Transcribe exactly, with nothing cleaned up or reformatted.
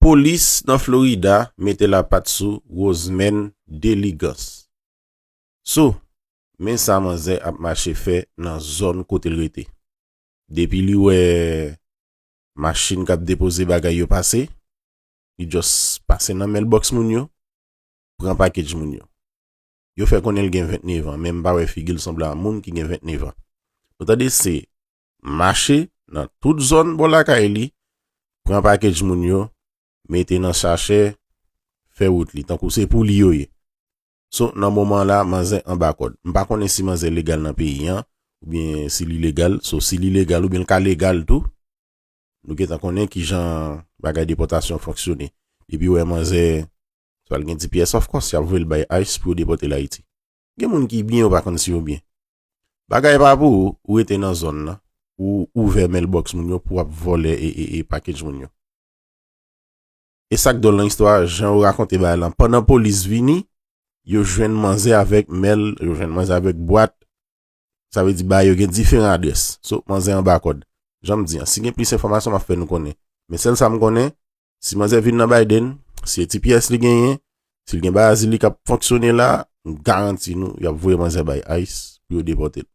Polis nan Florida mete lapat sou Rosemond Deligance. So, men sa manzè ap mache fè nan zòn kote l rete. Depi li wè machin k ap depoze bagay yo pase, li just pase nan mailbox moun yo, pran package moun yo. Yo fè konnen l gen vennnev an, men m pa wè figi l sanble a moun ki gen vennnev an. Nou tande se mache nan tout zòn bò lakay li, pran package moun yo, mete nan sachè, fè wout li, tankou se pou li yo ye. So, nan moman la, manzè anba kòd. M pa konnen si manzè legal nan peyi an, oubyen si li legal. So, si li legal, oubyen l ka legal tou, nou gentan konnen kijan bagay depòtasyon fonksyone. Depi w wè manzè, swa l gen T P S, of course, y ap voye l bay ice pou yo depòte l Ayiti. Gen moun ki byen, yo pa konn si yo byen. Bagay pa pou ou, ou rete nan zòn nan, ou ouvè mailbox moun yo pou w ap vòlè e, e, e package moun yo. E sa k dwòl nan istwa, jan yo rakonte bagay lan, pandan polis vini, yo jwenn manzè avèk mèl, yo jwenn manzè avèk bwat. Sa vle di bagay yo gen diferan adrès. So, manzè anba kòd. Jan m di an, si gen plis enfòmasyon, m ap fè nou konnen. Men sèl sa m konnen, si manzè vin nan Biden, si e T P S li genyen, si l gen bagay azil li k ap fonksyone la, m garanti nou, y ap voye manzè bay ice pou yo depòte l.